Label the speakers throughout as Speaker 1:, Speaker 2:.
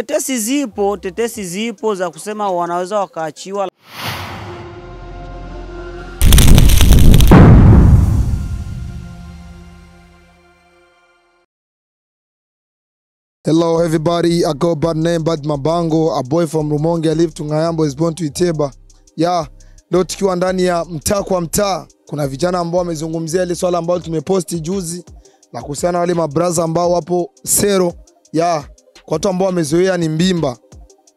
Speaker 1: Tetesi zipo za kusema wanaweza wakaachiwa.
Speaker 2: Hello everybody, I go by the name Bad Mabango, a boy from Rumonge, I live to Ngayambo, is born to Iteba. Yeah, leo tukiwa ndani ya mtaa kwa mtaa, kuna vijana ambao wamezungumzia ile swala ambalo tumeposti juzi la kuhusiana wale mabraza ambao wapo sero. Yeah, kwa watu ambao wamezoea ni mbimba.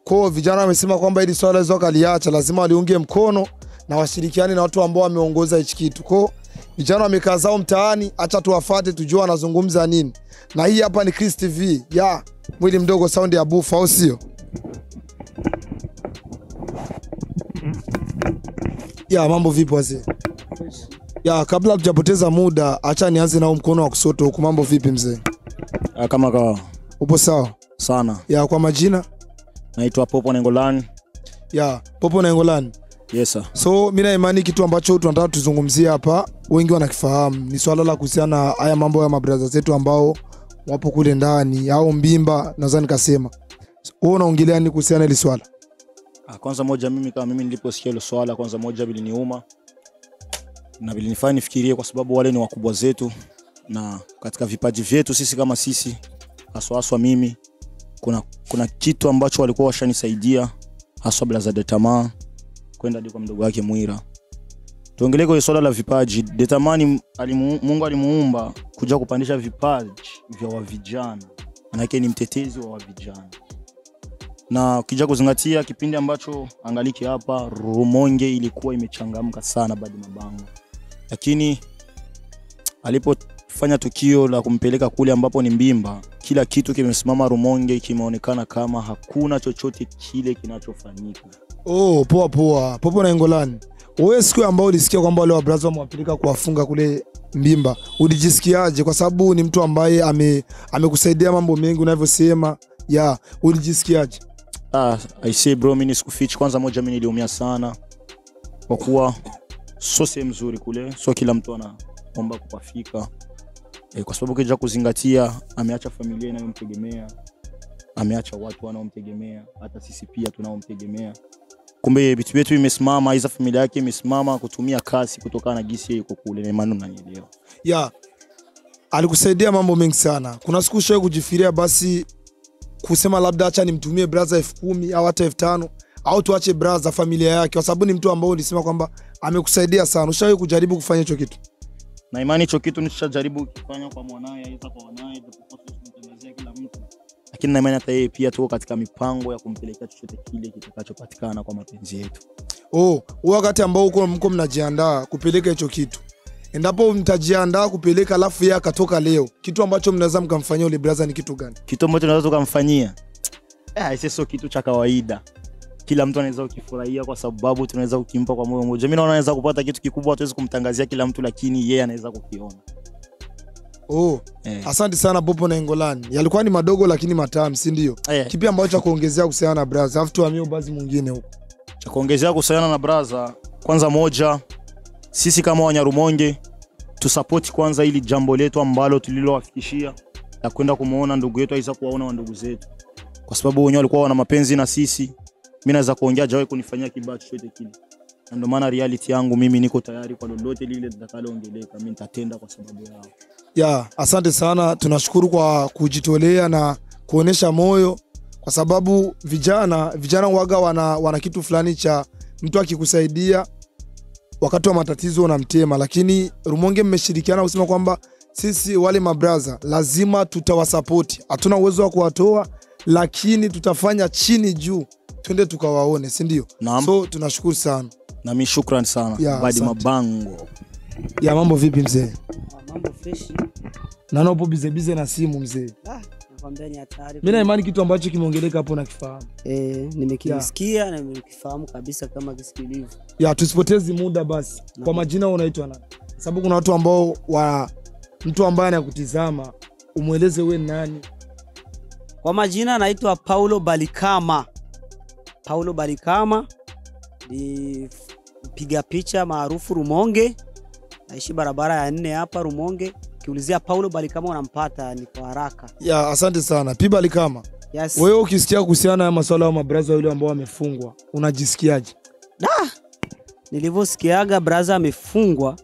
Speaker 2: Kwa hiyo vijana wamesema kwamba hili swala hizo kaliacha, lazima waliunge mkono na washirikiane na watu ambao wameongoza hichi kitu. Kwa hiyo vijana wamekaa zao mtaani, acha tuwafuate tujue wanazungumza nini. Na hii hapa ni Chris TV. Ya, mwili mdogo sound ya bufa, au sio? Ya, mambo vipi wazee? Ya, kabla tujapoteza muda, acha nianze na mkono wa kushoto huku. Mambo vipi mzee?
Speaker 3: Kama kawa.
Speaker 2: Upo sawa?
Speaker 3: Sana.
Speaker 2: Ya, kwa majina?
Speaker 3: Naitwa Popo Nengolani.
Speaker 2: Ya, Popo Nengolani.
Speaker 3: Yes sir.
Speaker 2: So mimi na imani kitu ambacho tunataka tuzungumzie hapa wengi wanakifahamu ni swala la kuhusiana haya mambo ya mabraza zetu ambao wapo kule ndani au mbimba, nadhani kasema. Wewe unaongelea nini kuhusiana hili swala?
Speaker 3: Kwanza moja, mimi kama mimi niliposikia hilo swala, kwanza moja biliniuma na bilinifanya nifikirie, kwa sababu wale ni wakubwa zetu na katika vipaji vyetu sisi kama sisi, haswa mimi, kuna kitu ambacho walikuwa washanisaidia, haswa bila Detamaa kwenda hadi kwa mdogo wake Mwira. Tuongelee kwa swala la vipaji. Detamani Mungu alimuumba kuja kupandisha vipaji vya wa vijana. Manake ni mtetezi wa vijana. Na ukija kuzingatia kipindi ambacho angaliki hapa Rumonge ilikuwa imechangamka sana Badi Mabango. Lakini alipofanya tukio la kumpeleka kule ambapo ni mbimba, kila kitu kimesimama Rumonge, kimeonekana kama hakuna chochote kile kinachofanyika.
Speaker 2: Oh, poa poa. Popo Nengolani. Wewe siku ambayo ulisikia kwamba wale wa braza wamewapeleka kuwafunga kule mbimba, ulijisikiaje? Kwa sababu ni mtu ambaye amekusaidia mambo mengi unavyosema. Ya, ulijisikiaje?
Speaker 3: I say bro, mimi sikufichi. Kwanza moja, mimi niliumia sana kwa kuwa sio sehemu nzuri kule, sio kila mtu anaomba kupafika. Kwa sababu ukija kuzingatia ameacha familia inayomtegemea, ameacha watu wanaomtegemea, hata sisi pia tunaomtegemea. Kumbe vitu vyetu imesimama, hizo familia yake imesimama kutumia kasi kutokana na gisi yuko kule, na maana unanielewa.
Speaker 2: Ya, alikusaidia mambo mengi sana. Kuna siku ushawahi kujifikiria basi kusema labda acha nimtumie brother 10,000 au hata 5,000 au tuache brother familia yake, kwa sababu ni mtu ambaye ulisema kwamba amekusaidia sana. Ushawahi kujaribu kufanya hicho kitu?
Speaker 3: Na imani hicho kitu nishajaribu kufanya kwa mwanae, aidha kwa wanae, japokuwa kumtangazia kila mtu. Lakini na imani hata yeye pia tuko katika mipango ya kumpelekea chochote kile kitakachopatikana kwa mapenzi yetu.
Speaker 2: Oh, wakati ambao uko mko mnajiandaa kupeleka hicho kitu, endapo mtajiandaa kupeleka alafu yeye akatoka leo, kitu ambacho mnaweza mkamfanyia yule brother ni kitu gani?
Speaker 3: Kitu ambacho tunaweza tukamfanyia, sio kitu cha kawaida. Kila mtu anaweza kukifurahia kwa sababu tunaweza kukimpa kwa moyo mmoja. Mimi naona anaweza kupata kitu kikubwa, hatuwezi kumtangazia kila mtu, lakini yeye anaweza kukiona.
Speaker 2: Oh, asante sana Popo Nengolani. Yalikuwa ni madogo lakini matamu, si ndio? Kipi ambacho cha kuongezea kuhusiana na brother? Alafu tuhamie baadhi mwingine huko.
Speaker 3: Cha kuongezea kuhusiana na brother, kwanza moja, sisi kama Wanyarumonge tusupport kwanza ili jambo letu ambalo tulilowafikishia na kwenda kumuona ndugu yetu, aisa kuwaona wa ndugu zetu. Kwa sababu wenyewe walikuwa wana mapenzi na sisi. Mimi naweza kuongea jawahi kunifanyia kibaya chochote kile. Na ndio maana reality yangu mimi niko tayari kwa lolote lile litakaloongeleka, mimi nitatenda kwa sababu yao.
Speaker 2: Ya, asante sana. Tunashukuru kwa kujitolea na kuonesha moyo, kwa sababu vijana waga wana kitu fulani cha mtu akikusaidia wakati wa matatizo unamtema. Lakini Rumonge mmeshirikiana kusema kwamba sisi wale mabraza lazima tutawasupport. Hatuna uwezo wa kuwatoa, lakini tutafanya chini juu twende tukawaone, si ndio? So tunashukuru sana.
Speaker 3: Na mimi shukrani sana Badi Mabango.
Speaker 2: Ya, mambo vipi mzee?
Speaker 1: Mambo fresh.
Speaker 2: Naona upo bize na simu mzee.
Speaker 1: Nakwambia ni hatari.
Speaker 2: Mimi na imani kitu ambacho kimeongeleka hapo nakifahamu.
Speaker 1: Nimekisikia na nimekifahamu kabisa kama kisikilivu.
Speaker 2: Ya, tusipoteze muda basi. Kwa majina unaitwa nani? Sababu kuna watu ambao mtu ambaye anakutizama umueleze wewe nani.
Speaker 1: Kwa majina naitwa Paulo Balikama. Paulo Balikama ni mpiga picha maarufu Rumonge. Naishi barabara ya 4 hapa Rumonge. Ukiulizia Paulo Balikama unampata ni kwa haraka.
Speaker 2: Ya, asante sana. Pi Balikama.
Speaker 1: Yes.
Speaker 2: Wewe ukisikia kuhusiana na masuala ya mabraza yule ambao wamefungwa, unajisikiaje?
Speaker 1: Nilivyosikiaga braza amefungwa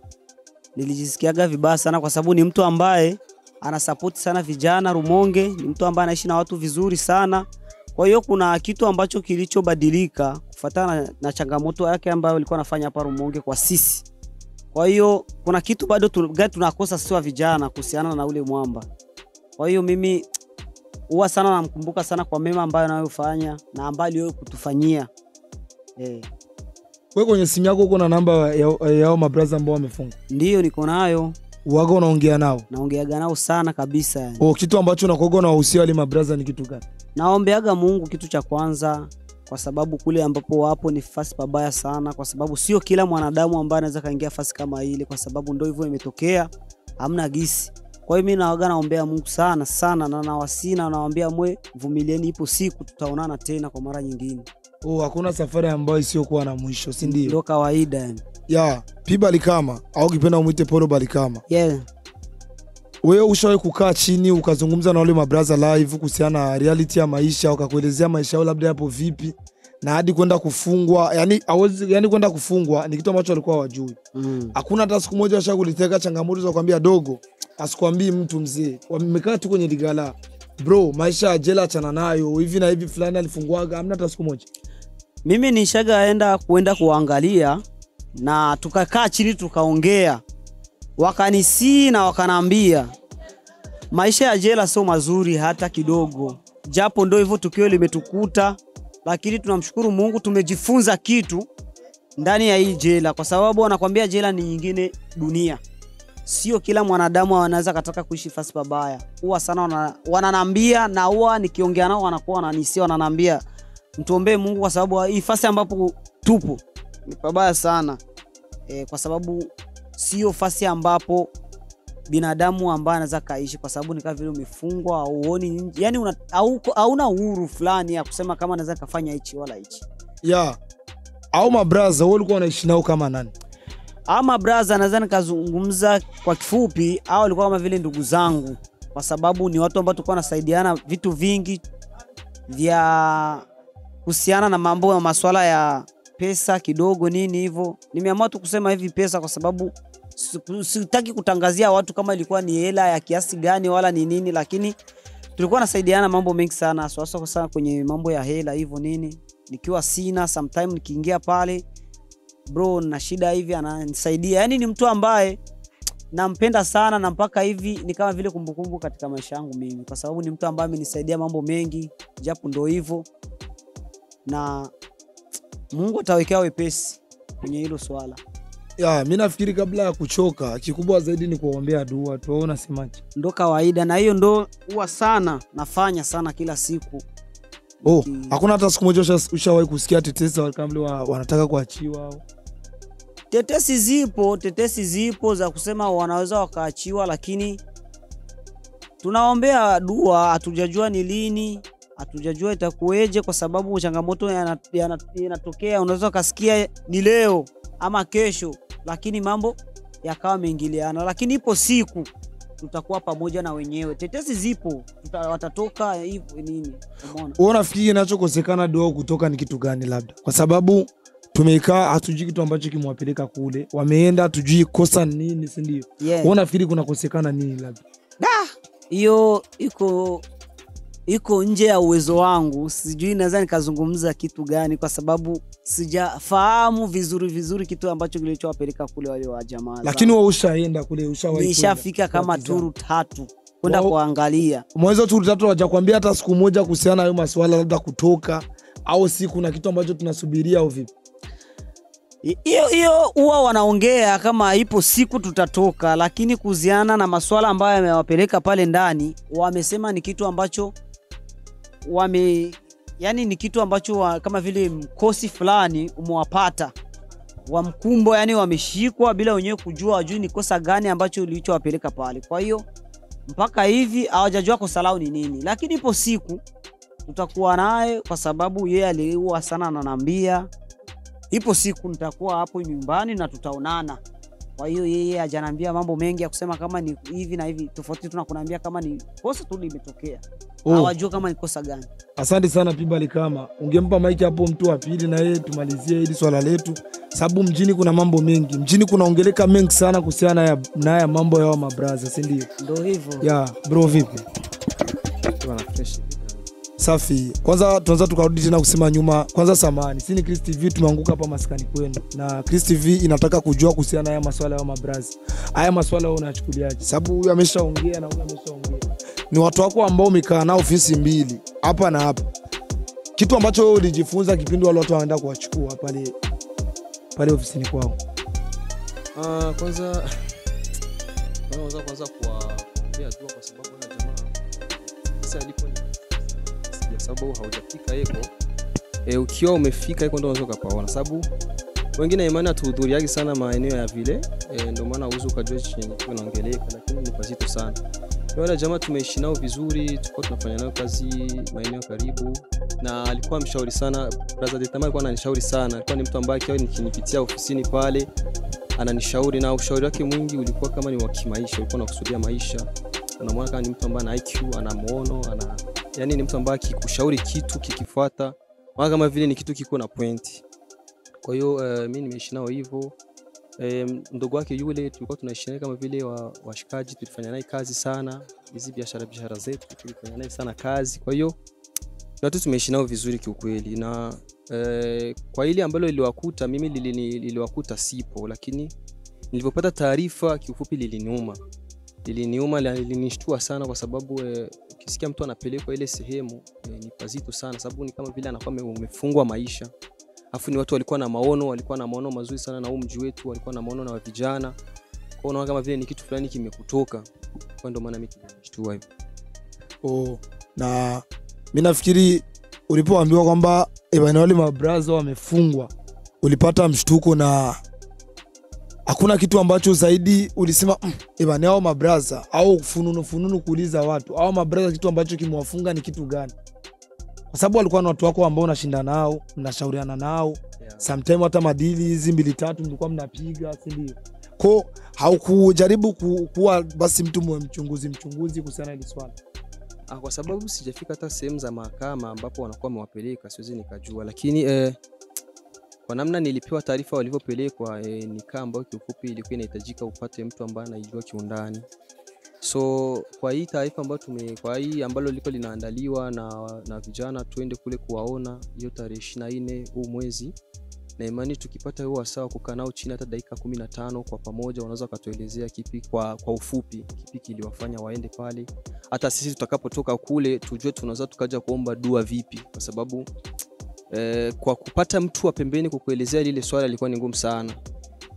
Speaker 1: nilijisikiaga vibaya sana, kwa sababu ni mtu ambaye ana support sana vijana Rumonge, ni mtu ambaye anaishi na watu vizuri sana. Kwa hiyo kuna kitu ambacho kilichobadilika kufuatana na changamoto yake ambayo alikuwa anafanya hapa Rumonge kwa sisi. Kwa hiyo kuna kitu bado tunakosa sisi wa vijana kuhusiana na ule mwamba. Kwa hiyo mimi huwa sana namkumbuka sana kwa mema ambayo anayofanya na ambayo aliyo kutufanyia.
Speaker 2: Wewe kwenye simu yako uko na namba ya mabraza ambao wamefungwa?
Speaker 1: Ndio, niko nayo.
Speaker 2: Waga unaongea nao?
Speaker 1: Naongeaga nao sana kabisa yani.
Speaker 2: Oh, kitu ambacho unakoga na wahusia wale mabraza ni kitu gani?
Speaker 1: Naombeaga Mungu kitu cha kwanza, kwa sababu kule ambapo wapo ni fasi pabaya sana, kwa sababu sio kila mwanadamu ambaye anaweza kaingia fasi kama ile, kwa sababu ndio hivyo imetokea, hamna gisi. Kwa hiyo mimi naoga naombea Mungu sana sana, na nawasina nawaambia mwe vumilieni, ipo siku tutaonana tena kwa mara nyingine.
Speaker 2: Oh, hakuna safari ambayo isiyokuwa na mwisho, si ndio?
Speaker 1: Ndio kawaida yani.
Speaker 2: Ya, P Balikama au kipenda umuite Polo Balikama.
Speaker 1: Yeah.
Speaker 2: Wewe ushawahi kukaa chini ukazungumza na wale mabraza live kuhusiana na reality ya maisha, ukakuelezea maisha yao labda yapo vipi na hadi kwenda kufungwa, yani hawezi, yani kwenda kufungwa ni kitu ambacho walikuwa hawajui. Hakuna hata siku moja washakuliteka changamoto za kuambia dogo, asikwambii mtu mzee. Wamekaa tu kwenye ligala. Bro, maisha ya jela achana nayo, hivi na hivi fulani alifungwaga, hamna hata siku moja.
Speaker 1: Mimi nishagaenda kuenda kuangalia na tukakaa chini tukaongea. Wakanisi na wakanambia maisha ya jela sio mazuri hata kidogo. Japo ndio hivyo tukio limetukuta, lakini tunamshukuru Mungu tumejifunza kitu ndani ya hii jela, kwa sababu wanakuambia jela ni nyingine dunia. Sio kila mwanadamu anaweza kataka kuishi fasi pabaya. Huwa sana wananambia, na huwa nikiongea nao wanakuwa wananisia, wananambia mtuombe Mungu kwa sababu hii fasi ambapo tupo ni pabaya sana. Kwa sababu sio fasi ambapo binadamu ambaye anaweza kaishi, kwa sababu ni kama vile umefungwa, huoni, yani hauna uhuru fulani ya kusema kama anaweza kafanya hichi wala hichi.
Speaker 2: Yeah. Au mabraza wewe ulikuwa unaishi nao kama nani?
Speaker 1: Ama braza naweza nikazungumza kwa kifupi, au walikuwa kama vile ndugu zangu, kwa sababu ni watu ambao tulikuwa tunasaidiana vitu vingi vya kuhusiana na mambo ya masuala ya pesa kidogo nini hivyo. Nimeamua tu kusema hivi pesa kwa sababu sitaki kutangazia watu kama ilikuwa ni hela ya kiasi gani wala ni nini, lakini tulikuwa tunasaidiana mambo mengi sana, hasa sana kwenye mambo ya hela hivyo nini. Nikiwa sina, sometime nikiingia pale bro na shida hivi ananisaidia. Yani ni mtu ambaye nampenda sana, na mpaka hivi ni kama vile kumbukumbu katika maisha yangu mimi, kwa sababu ni mtu ambaye amenisaidia mambo mengi, japo ndio hivyo, na Mungu atawekea wepesi kwenye hilo swala.
Speaker 2: Ya, mimi nafikiri kabla ya kuchoka, kikubwa zaidi ni kuombea dua. Tuwaona semaje?
Speaker 1: Ndo kawaida, na hiyo ndo huwa sana nafanya sana kila siku.
Speaker 2: Oh, hakuna hata siku moja ushawahi kusikia tetesi kama wanataka kuachiwa au?
Speaker 1: Tetesi zipo za kusema wanaweza wakaachiwa, lakini tunaombea dua, hatujajua ni lini, hatujajua itakueje, kwa sababu changamoto yanatokea, unaweza ukasikia ni leo ama kesho, lakini mambo yakawa meingiliana. Lakini ipo siku tutakuwa pamoja na wenyewe. Tetesi zipo, watatoka hivyo nini. Umeona?
Speaker 2: Wewe unafikiri kinachokosekana dua kutoka ni kitu gani labda? Kwa sababu tumekaa hatujui kitu ambacho kimewapeleka kule. Wameenda hatujui kosa nini, si ndio?
Speaker 1: Yeah.
Speaker 2: Wewe unafikiri kunakosekana nini labda?
Speaker 1: Hiyo iko nje ya uwezo wangu. Sijui naweza nikazungumza kitu gani kwa sababu sijafahamu vizuri kitu ambacho kilichowapeleka kule wale wa jamaa.
Speaker 2: Lakini wewe ushaenda kule, ushawahi?
Speaker 1: Nishafika kama turu 3 kwenda kuangalia.
Speaker 2: Mwanzo turu 3 hawajakwambia hata siku moja kuhusiana na hayo masuala labda kutoka au si kuna kitu ambacho tunasubiria au vipi?
Speaker 1: Hiyo huwa wanaongea kama ipo siku tutatoka, lakini kuhusiana na masuala ambayo yamewapeleka pale ndani wamesema ni kitu ambacho yani ni kitu ambacho kama vile mkosi fulani umewapata wa mkumbo, yani wameshikwa bila wenyewe kujua, wajui ni kosa gani ambacho kilichowapeleka pale. Kwa hiyo mpaka hivi hawajajua kosa lao ni nini, lakini ipo siku tutakuwa naye, kwa sababu yeye aliua sana ananiambia ipo siku nitakuwa hapo nyumbani na tutaonana. Kwa hiyo yeye hajaniambia mambo mengi ya kusema kama ni hivi na hivi, tofauti tu na kuniambia kama ni kosa tu limetokea. Hawajua kama ni kosa gani.
Speaker 2: Asante sana Pibali, kama ungempa mic hapo mtu wa pili na yeye tumalizie hili swala letu, sababu mjini kuna mambo mengi, mjini kunaongeleka mengi sana kuhusiana na haya mambo ya mabraza, si ndio?
Speaker 1: Ndio hivyo.
Speaker 2: Yeah, bro vipi?
Speaker 4: Bwana fresh.
Speaker 2: Safi. Kwanza tuanza tukarudi tena kusema nyuma. Kwanza samahani, si ni Chris TV tumeanguka hapa maskani kwenu. Na Chris TV inataka kujua kuhusiana na haya maswala ya mabraza. Haya maswala wewe unachukuliaje? Sababu huyu ameshaongea na huyu ameshaongea. Ni watu wako ambao umekaa nao ofisi mbili, hapa na hapa. Kitu ambacho wewe ulijifunza kipindi wale watu wanaenda kuwachukua pale pale ofisini kwao.
Speaker 4: Kwanza naweza kwanza kuwaombea dua kwa sababu na jamaa sasa alipo ni sababu haujafika heko. Ukiwa umefika heko ndio unaweza kupaona, sababu wengine imani hatuhudhuriagi sana maeneo ya vile, ndio maana uwezo ukajua chenye kinaongeleka, lakini ni pazito sana. Wale jamaa tumeishi nao vizuri, tulikuwa tunafanya nao kazi maeneo karibu, na alikuwa mshauri sana. Brother Detama alikuwa ananishauri sana, alikuwa ni mtu ambaye akiwa nikinipitia ofisini pale ananishauri, na ushauri wake mwingi ulikuwa kama ni wa kimaisha, ulikuwa unakusudia maisha. Unamwona kama ni mtu ambaye ana IQ, ana muono, ana yani ni mtu ambaye akikushauri kitu kikifuata, maana kama vile ni kitu kiko na point. Kwa hiyo mimi nimeishi nao hivyo. Mdogo wake yule tulikuwa tunaishi naye kama vile washikaji, tulifanya naye kazi sana, hizi biashara zetu tulifanya naye sana kazi. Kwa hiyo watu tumeishi nao vizuri kiukweli. Na kwa ile ambalo iliwakuta mimi, liliwakuta sipo, lakini nilipopata taarifa kiufupi liliniuma. Liliniuma, lilinishtua sana kwa sababu ukisikia mtu anapelekwa ile sehemu ni pazito sana, sababu ni kama vile anakuwa umefungwa maisha. Afu ni watu walikuwa na maono, walikuwa na maono mazuri sana na huu mji wetu, walikuwa na maono na vijana. Kwa hiyo unaona kama vile ni kitu fulani kimekutoka. Kwa ndio maana mimi kilinishtua hivyo.
Speaker 2: Na mimi nafikiri ulipoambiwa kwamba wale mabraza wamefungwa, ulipata mshtuko na hakuna kitu ambacho zaidi ulisema ni hao mabraza, au fununu kuuliza watu hao mabraza kitu ambacho kimewafunga ni kitu gani? Kwa sababu walikuwa na watu wako ambao unashinda nao, mnashauriana nao, yeah. Sometimes hata madili hizi mbili tatu mlikuwa mnapiga, si ndio? Kwa haukujaribu kuwa basi mtu mchunguzi kuhusiana na hili swala?
Speaker 4: Kwa sababu sijafika hata sehemu za mahakama ambapo wanakuwa wamewapeleka, siwezi nikajua, lakini kwa namna nilipewa taarifa walivyopelekwa, ni kama ambayo kiufupi ilikuwa inahitajika upate mtu ambaye anaijua kiundani. So kwa hii taarifa ambayo kwa hii ambalo liko linaandaliwa na vijana tuende kule kuwaona hiyo tarehe 24 huu mwezi, na imani tukipata huo wasaa kukaa nao chini hata dakika 15 kwa pamoja, wanaweza katuelezea kipi kwa ufupi kipi kiliwafanya waende pale. Hata sisi tutakapotoka kule tujue tunaweza tukaja kuomba dua vipi, kwa sababu kwa kupata mtu wa pembeni kukuelezea lile swala ilikuwa ni ngumu sana.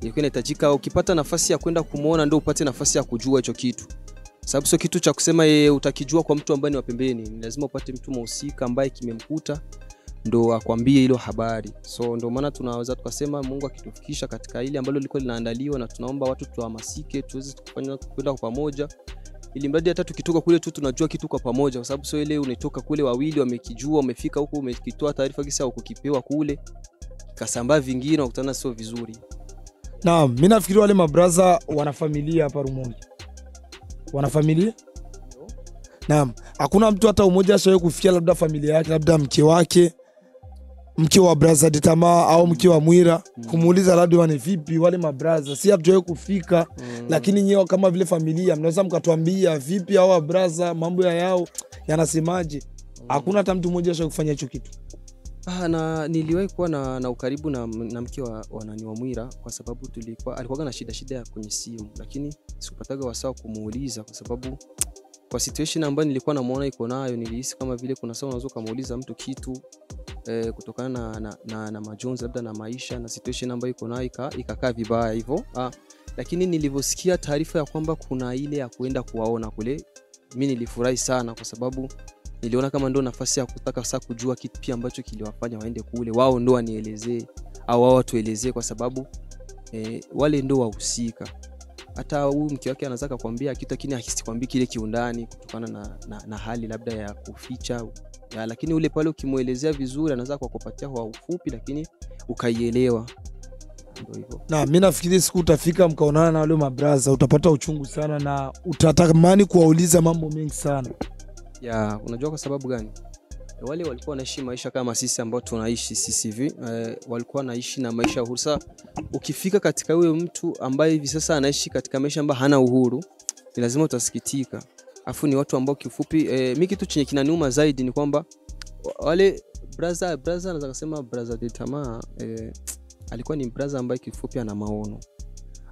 Speaker 4: Ilikuwa inahitajika ukipata nafasi ya kwenda kumuona ndio upate nafasi ya kujua hicho kitu. Sababu sio kitu cha kusema yeye utakijua kwa mtu ambaye ni wa pembeni, ni lazima upate mtu mhusika ambaye kimemkuta ndo akwambie hilo habari. So ndio maana tunaweza tukasema Mungu akitufikisha katika ile ambalo liko linaandaliwa, na tunaomba watu tuhamasike tuweze kufanya kwenda kwa pamoja, ili mradi hata tukitoka kule tu tunajua kitu kwa pamoja, kwa sababu sio ile unatoka kule wawili wamekijua, wamefika huko umekitoa taarifa kisa ukukipea kule kasambaa vingine ukutana sio vizuri.
Speaker 2: Naam, mimi nafikiri wale mabraza wana familia hapa Rumonge. Wana familia? Naam, hakuna mtu hata mmoja ashawahi kufikia labda familia yake, labda mke wake, mke wa braza Detama au mke wa Mwira, kumuuliza labda wane vipi wale mabraza. Si hatujawahi kufika, lakini nyewe kama vile familia mnaweza mkatuambia vipi hao braza, mambo yao yanasemaje? Hakuna hata mtu mmoja ashawahi kufanya hicho kitu.
Speaker 4: Na niliwahi kuwa na ukaribu na mke wa nani wa Mwira, kwa sababu alikuwa na shida kwenye simu, lakini sikupataga wasaa kumuuliza kwa sababu kwa situation ambayo nilikuwa namuona iko nayo, nilihisi kama vile kuna saa unaweza kumuuliza mtu kitu kutokana na majonzi labda na maisha na situation ambayo iko nayo ikakaa vibaya hivyo. Lakini nilivyosikia taarifa ya kwamba kuna ile ya kuenda kuwaona kule, mimi nilifurahi sana kwa sababu niliona kama ndio nafasi ya kutaka sasa kujua kitu pia ambacho kiliwafanya waende kule, wao ndio wanielezee au wao watuelezee, kwa sababu wale ndio wahusika. Hata huyu mke wake anaweza kukwambia kitu lakini asikwambie kile kiundani kutokana na hali labda ya kuficha ya, lakini ule pale ukimuelezea vizuri anaweza kukupatia kwa ufupi lakini ukaielewa. Ndio hivyo.
Speaker 2: Na mimi nafikiri siku utafika mkaonana na wale mabraza utapata uchungu sana na utatamani kuwauliza mambo mengi sana.
Speaker 4: Ya, unajua kwa sababu gani? Wale walikuwa wanaishi maisha kama sisi ambao tunaishi sisi hivi, walikuwa wanaishi na maisha huru. Sasa ukifika katika huyo mtu ambaye hivi sasa anaishi katika maisha ambayo hana uhuru, ni lazima utasikitika. Afu ni watu ambao kiufupi, mimi kitu chenye kinaniuma zaidi ni kwamba wale brother naweza kusema brother de tamaa, alikuwa ni brother ambaye kiufupi ana maono.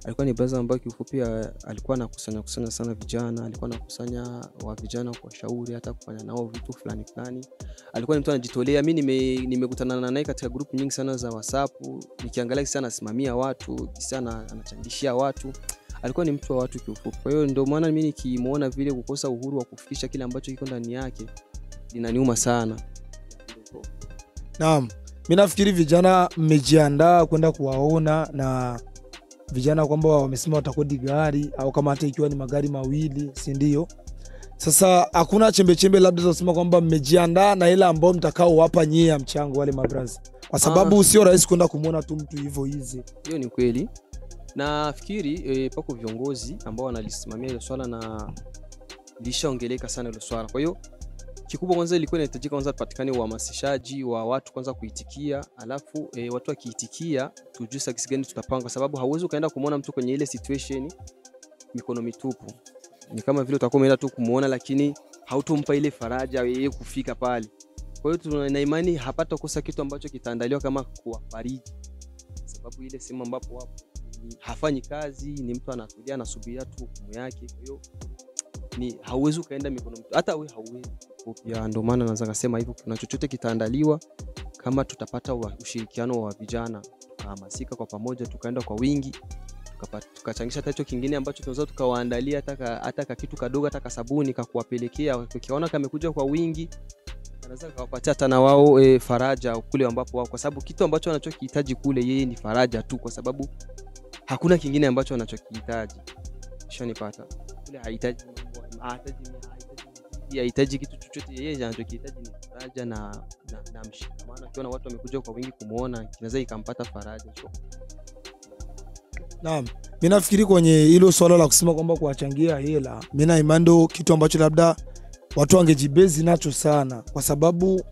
Speaker 4: Alikuwa ni brother ambaye kiufupi alikuwa anakusanya sana vijana, alikuwa anakusanya wa vijana kwa shauri, hata kufanya nao vitu fulani fulani. Alikuwa ni mtu anajitolea. Mimi nimekutana naye katika group nyingi sana za WhatsApp, nikiangalia sana anasimamia watu, sana anachangishia watu. Alikuwa ni mtu wa watu kiufupi. Kwa hiyo ndio maana mimi nikimuona vile kukosa uhuru wa kufikisha kile ambacho kiko ndani yake linaniuma sana.
Speaker 2: Naam, mimi nafikiri vijana mmejiandaa kwenda kuwaona, na vijana kwamba wamesema watakodi gari au kama hata ikiwa ni magari mawili, si ndio? Sasa hakuna chembe chembe labda za kusema kwamba mmejiandaa na ile ambao mtakao wapa nyie ya mchango wale mabraza, kwa sababu sio rahisi kwenda kumuona tu mtu hivyo hizi.
Speaker 4: Hiyo ni kweli. Nafikiri pako viongozi ambao wanalisimamia hilo swala na lishaongeleka sana hilo swala. Kwa hiyo kikubwa kwanza ilikuwa inahitajika kwanza tupatikane uhamasishaji wa watu kwanza kuitikia, alafu watu wakiitikia tujue sasa gani tutapanga, kwa sababu hauwezi ukaenda kumuona mtu kwenye ile situation mikono mitupu. Ni kama vile utakuwa umeenda tu kumuona lakini hautompa ile faraja yeye kufika pale. Kwa hiyo tuna imani hapatakosa kitu ambacho kitaandaliwa kama kuwafariji, sababu ile sehemu ambapo wapo hafanyi kazi, ni mtu anatulia anasubiria tu hukumu yake. Kwa hiyo ni hauwezi ukaenda mikono mtu, hata wewe hauwezi. Ya ndio maana naweza kusema hivyo, kuna chochote kitaandaliwa kama tutapata ushirikiano wa vijana, tukahamasika kwa pamoja, tukaenda kwa wingi, tukachangisha hata hicho kingine ambacho tunaweza tukawaandalia, hata kitu kadogo, hata sabuni kakuwapelekea, ukiona kamekuja kwa wingi anaweza kuwapatia hata na wao faraja kule ambapo wao, kwa sababu kitu ambacho anachokihitaji kule yeye ni faraja tu, kwa sababu hakuna kingine ambacho anachokihitaji. Shanipata kule hahitaji mambo, hahitaji kitu chochote, yeye anachokihitaji ni faraja na mshikamano. Akiona watu wamekuja kwa wingi kumuona, kinaweza ikampata faraja.
Speaker 2: Naam, mimi nafikiri kwenye hilo swala la kusema kwamba kuwachangia hela, mimi na imani ndio kitu ambacho labda watu wangejibezi nacho sana, kwa sababu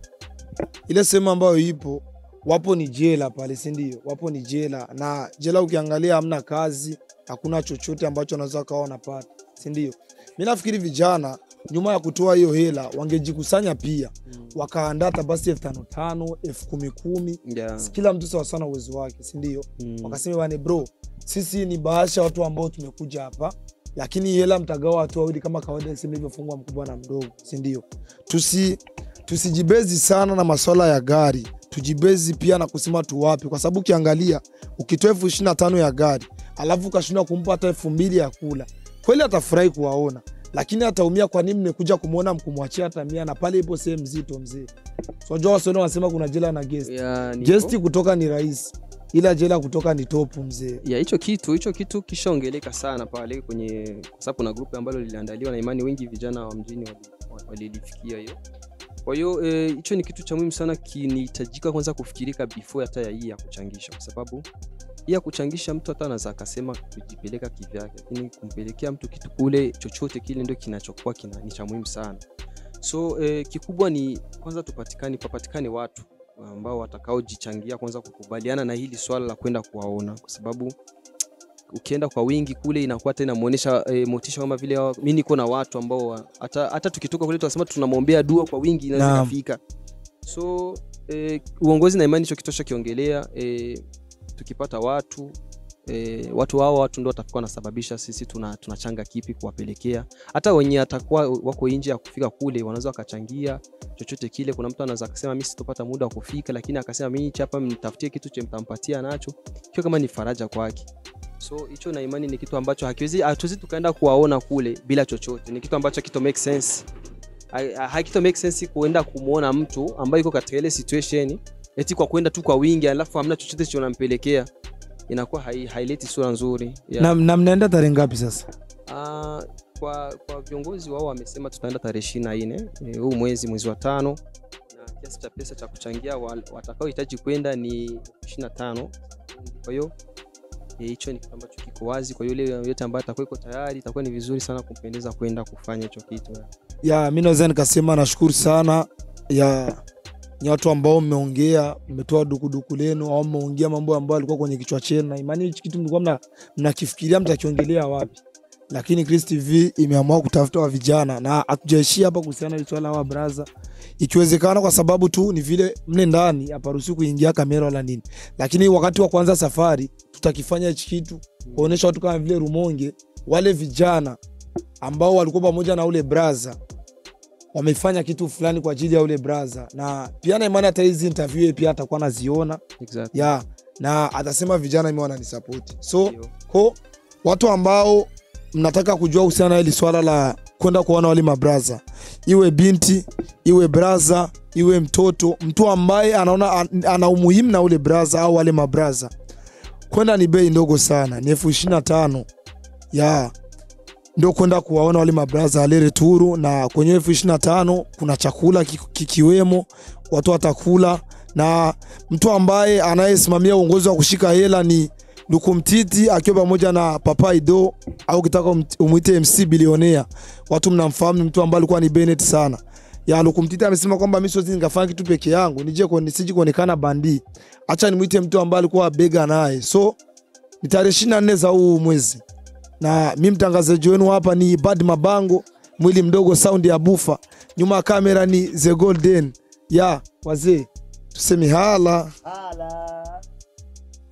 Speaker 2: ile sehemu ambayo ipo wapo ni jela pale, si ndio? Wapo ni jela, na jela ukiangalia hamna kazi, hakuna chochote ambacho wanaweza kawa wanapata, si ndio? Mimi nafikiri vijana nyuma ya kutoa hiyo hela wangejikusanya pia, wakaandaa basi 5,000 10,000, yeah. Kila mtu sawa sana uwezo wake, si ndio? Wakasema bwana bro, sisi ni bahasha watu ambao tumekuja hapa, lakini hela mtagawa watu wawili kama kawaida, sema hivyo, mkubwa na mdogo, si ndio? Tusijibezi sana na masuala ya gari, tujibezi pia na kusema tu wapi, kwa sababu ukiangalia ukitoa 25,000 ya gari alafu ukashindwa kumpa hata 2,000 ya kula, kweli atafurahi kuwaona, lakini ataumia. Kwa nini mmekuja kumuona mkumwachia hata 100 na pale ipo sehemu nzito mzee? So unajua wasio wanasema kuna jela na guest. Guest kutoka ni rahisi, ila jela kutoka ni top mzee.
Speaker 4: Ya hicho kitu kishaongeleka sana pale kwenye, kwa sababu kuna group ambalo liliandaliwa na imani wengi vijana wa mjini walilifikia hiyo. Kwa hiyo hicho ni kitu cha muhimu sana, kinahitajika kwanza kufikirika before hata ya hii ya kuchangisha, kwa sababu hii ya kuchangisha mtu hata anaweza akasema kujipeleka kivyake, lakini kumpelekea mtu kitu kule chochote kile ndio kinachokuwa ni cha muhimu sana. So kikubwa ni kwanza papatikane watu ambao watakaojichangia kwanza kukubaliana na hili swala la kwenda kuwaona, kwa sababu ukienda kwa wingi kule inakuwa tena muonesha motisha kama vile mimi niko na watu ambao hata tukitoka kule tunasema tunamuombea dua kwa wingi inaweza kufika. So uongozi na imani hicho kitosha kiongelea, tukipata watu watu hao watu ndio watakuwa wanasababisha sisi tunachanga kipi kuwapelekea. Hata wenye atakuwa wako nje ya kufika kule wanaweza wakachangia chochote kile. Kuna mtu anaweza akasema mimi sitopata muda wa kufika, lakini akasema mimi hapa mtafutie kitu cha mtampatia nacho, kio kama ni faraja kwake. So hicho na imani ni kitu ambacho hatuwezi tukaenda kuwaona kule bila chochote. Ni kitu ambacho hakito make sense. Hakito make sense kuenda kumuona mtu ambaye yuko katika ile situation eti kwa kwenda tu kwa wingi alafu hamna chochote cha unampelekea. Inakuwa haileti sura nzuri. Yeah.
Speaker 2: Na mnaenda tarehe ngapi sasa?
Speaker 4: Kwa viongozi wao wamesema tutaenda tarehe 24 huu mwezi wa 5, na kiasi cha pesa cha kuchangia watakaohitaji kwenda ni 25. Kwa hiyo Hicho ni kitu ambacho kiko wazi kwa yule yote ambaye atakuwa yuko tayari, itakuwa ni vizuri sana kumpendeza kwenda kufanya hicho kitu.
Speaker 2: Ya, mimi naweza nikasema nashukuru sana ya ni watu ambao mmeongea, mmetoa dukuduku lenu au mmeongea mambo ambayo yalikuwa kwenye kichwa chenu, na imani hichi kitu mlikuwa mnakifikiria mtakiongelea wapi, lakini Chris TV imeamua kutafuta wa vijana, na hatujaishia hapa kuhusiana na swala la braza, ikiwezekana, kwa sababu tu ni vile mle ndani haparuhusiwi kuingia kamera wala nini, lakini wakati wa kuanza safari tutakifanya hichi kitu kuonesha watu kama vile Rumonge, wale vijana ambao walikuwa pamoja na ule braza wamefanya kitu fulani kwa ajili ya ule braza, na pia na imani hata hizi interview pia atakuwa anaziona. Ya, na atasema vijana mimi wananisupport. So ko watu ambao mnataka kujua kuhusiana na hili swala la kwenda kuona wale mabraza, iwe binti, iwe braza, iwe mtoto, mtu ambaye anaona ana umuhimu na ule braza au wale mabraza, kwenda ni bei ndogo sana, ni 25,000 ya ndio kwenda kuwaona wale mabraza alere turu, na kwenye 25,000 kuna chakula kikiwemo, watu watakula, na mtu ambaye anayesimamia uongozi wa kushika hela ni Nduku Mtiti akiwa pamoja na Papa Ido, au kitaka umuite MC Billionaire. Watu mnamfahamu, mtu ambaye alikuwa ni Bennett sana. Ya Nduku Mtiti amesema kwamba mimi siwezi nikafanya kitu peke yangu, nije kwa nisije kuonekana bandi. Acha nimuite mtu ambaye alikuwa bega naye. So ni tarehe 24 za huu mwezi. Na mimi mtangazaji wenu hapa ni Bad Mabango, mwili mdogo, sound ya bufa. Nyuma ya kamera ni The Golden. Ya wazee, tuseme hala.
Speaker 1: Hala.